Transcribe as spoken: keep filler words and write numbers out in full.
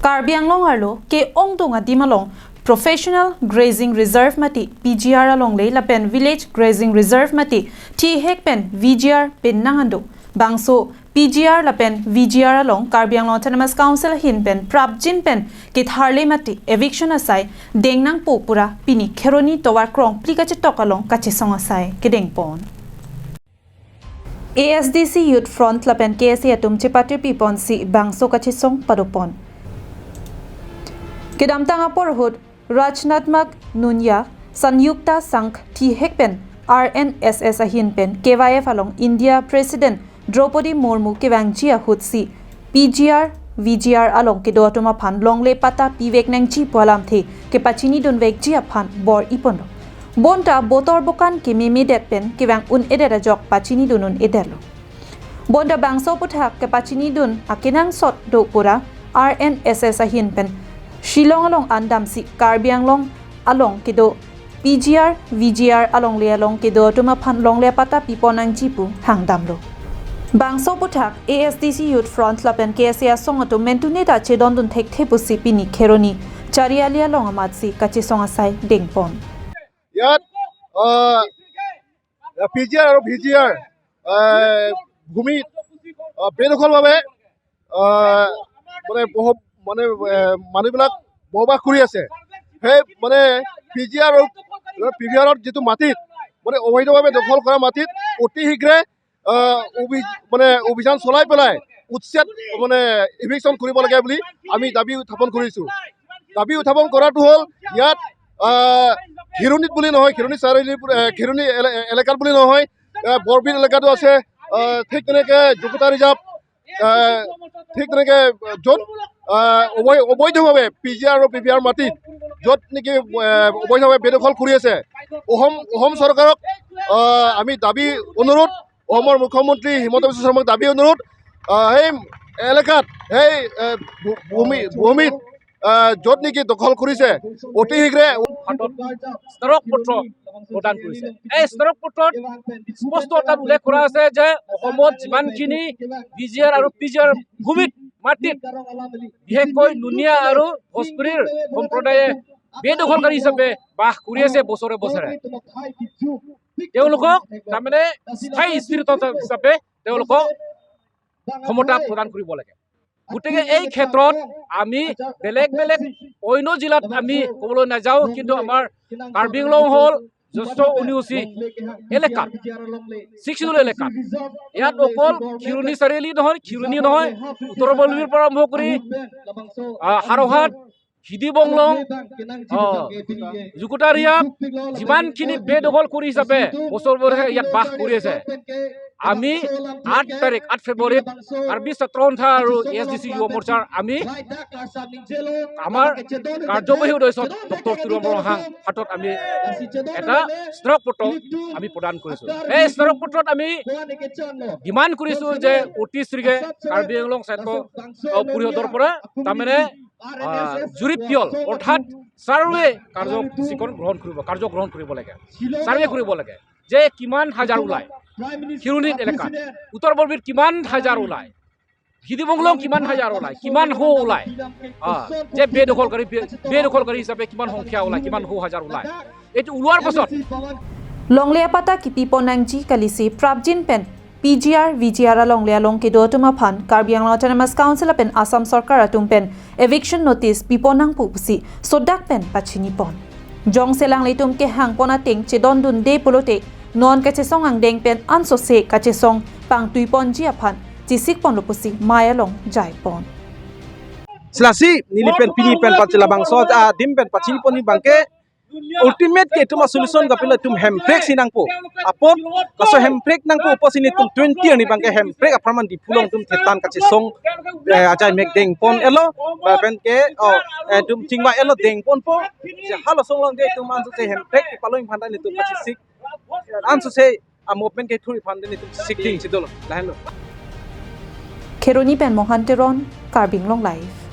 Karbi Anglong arlo ke-ongdung adim along Professional Grazing Reserve mate P G R alongle lapen Village Grazing Reserve mate thihek pen V G R pen nang-ando. Bangso P G R lapen V G R along Karbi Anglong Autonomous Council ahin pen prapjin pen ketharle mate eviction asai deng nangpo pura pini Kheroni tovar krongphli kachetok along kachesong asai kedengpon. A S D C Youth Front lapen K S A atum chepatirpi ponsi bangso kachesong padopon. Kedamtang apor ahut Rachanatmak Nunya Sanyukta Sangh thihek pen R N S S ahin pen K Y F along India President Draupadi Murmu kevangji ahutsi P G R, V G R along kedo atum aphan longle patta pivek nangji pu alamthe kepachinidunvekji aphan bor-i ponlo. Bonta botor bokan kememedet pen kevang un-edet ajok pachinidun un-edetlo. Bonta bangso aphuthak kepachinidun akenangsot do pura R N S S ahin pen Shillong along an damsi Karbi Anglong along kedo P G R, V G R alongle along kedo atum aphan longle patta pipon nangji pu hangdamlo. Bangso aphuthak A S D C Youth Front lapen K S A asong atum mentune ta chedondun thekthe pusi pini Kheroni Chariali along amatsi kachesong asai dengpon. ইয়াত আহ, P G আৰ আৰু ভি জি আৰ আহ, ভূমি আহ, বেদখলভাৱে আহ, মানে বহ মানে এ, মানুহবিলাক বসবাস কৰি আছে। সেই মানে পি জি আৰ আৰু পি ভি আৰত যিটো মাটিত মানে অবৈধভাৱে দখল কৰা মাটিত অতি শীঘ্ৰে আহ, অভি মানে অভিযান চলাই পেলাই উচ্ছেদ মানে ইভিকশ্যন কৰিব লাগে বুলি আমি দাবী উত্থাপন কৰিছো। দাবী উত্থাপন কৰাটো হ'ল ইয়াত আহ, খেৰণিত বুলি নহয়, খেৰণি চাৰিআলি এ, খেৰণি এলে- এলেকাত বুলি নহয়, এ, বৰবিল এলেকাতো আছে, আহ, ঠিক তেনেকে জুকুটা ৰিজাৰ্ভ, আহ, ঠিক তেনেকে য'ত আহ, অবৈ- অবৈধভাৱে পি জি আৰ আৰু পি ভি আৰ মাটিত য'ত নেকি আহ, অবৈধভাৱে বেদখল কৰি আছে, অসম অসম চৰকাৰক আহ, আমি দাবী অনুৰোধ, অসমৰ মুখ্যমন্ত্ৰী হিমন্ত বিশ্ব শৰ্মাক দাবী অনুৰোধ, আহ, সেই এলেকাত সেই আহ, ভূ- ভূমি ভূমিত আহ, য'ত নেকি দখল কৰিছে অতি শীঘ্ৰে হাতত স্মাৰক পত্ৰ প্ৰদান কৰিছে। এই স্মাৰক পত্ৰত স্পষ্ট তাত উল্লেখ কৰা আছে যে অসমত যিমানখিনি বি জি আৰ আৰু পি জি আৰ ভূমিত মাটিত বিশেষকৈ নুনীয়া আৰু ভোজপুৰীৰ সম্প্ৰদায়ে বেদখলকাৰী হিচাপে বাস কৰি আছে বছৰে বছৰে। তেওঁলোকক তাৰমানে স্থায়ী স্থিৰ হিচাপে তেওঁলোকক ক্ষমতা প্ৰদান কৰিব লাগে। গতিকে এই ক্ষেত্ৰত আমি বেলেগ বেলেগ অন্য জিলাত আমি ক'বলৈ নাযাওঁ, কিন্তু আমাৰ কাৰ্বি আংলং হ'ল জ্যেষ্ঠ অ' ইউ চি এলেকাত, ছিক্স শ্বিডিউল এলেকাত। ইয়াত অকল খেৰণি চাৰিআলি নহয়, খেৰণি নহয়, উত্তৰ বৰবিলৰ পৰা আৰম্ভ কৰি আহ, হাৰৌহাট, হিদি বংলং, আহ, জুকুটাৰিয়া, যিমানখিনি বেদখল কৰি হিচাপে বছৰ বছৰে ইয়াত বাস কৰি আছে, আমি আঠ তাৰিখ, আঠ ফেব্ৰুৱাৰীত কাৰ্বি ছাত্ৰ সন্থা আৰু এ এছ ডি চি যুৱ মৰ্চাৰ আমি আমাৰ কাৰ্যবাহী সদস্য ডক্টৰ তুলিৰাম ৰংহাং হাতত আমি এটা স্মাৰক পত্ৰ আমি প্ৰদান কৰিছো। এই স্মাৰক পত্ৰত আমি ডিমাণ্ড কৰিছো যে অতি শীঘ্ৰে কাৰ্বি আংলং স্বায়ত্ত, আহ, পৰিষদৰ পৰা তাৰমানে আহ, জৰীপ পিয়ল অৰ্থাৎ ছাৰ্ভে কাৰ্যসূচীখন গ্ৰহণ কৰিব, কাৰ্য গ্ৰহণ কৰিব লাগে, ছাৰ্ভে কৰিব লাগে যে কিমান হাজাৰ ওলায় খেৰণি এলেকাত, উত্তৰ বৰবিল কিমান হাজাৰ ওলায়, হিদি বংলং কিমান হাজাৰ ওলায়, কিমান সৌ ওলায়, আহ, যে বেদখলকাৰী বে- বেদখলকাৰী হিচাপে কিমান সংখ্যা ওলায়, কিমান সৌ হাজাৰ ওলায়, এইটো ওলোৱাৰ পাছত Longle apatta kipipon nangji kalisi prapjin pen P G R, V G R alongle along kedo atum aphan Karbi Anglong Autonomous Council lapen Assam Sorkar atum pen eviction notice pipon nangpo pusi sodak pen pachinipon. Jongsi alanglitum kehangpon ateng chedondunde pulote non kachesong angdeng pen ansose kachesong pangtuiponji aphan chesikponlo pusi mei along jaipon. Silasi neli pen pini pen pachila bangso adim pen pachinipon ni abangke ultimate ke itum a-solution kapilo itum hemprek si nangpo. Apot laso hemprek nangpo apotsi nelitum twenty arni abangke hemprek apharman Diphu along itum thetan kachesong, eh, achai mek dengpon-etlo. Lapen ke, oh, eh, itum chingvai-etlo, dengponpo. Je halaso along ke itum ansose hemprek kepalong aphan ta nelitum kachesik, ansose a-movement kethur aphan ta nelitum sik ding si dolo. Lahenlo. Kheroni pen Mohan Teron, Karbi Anglong Live.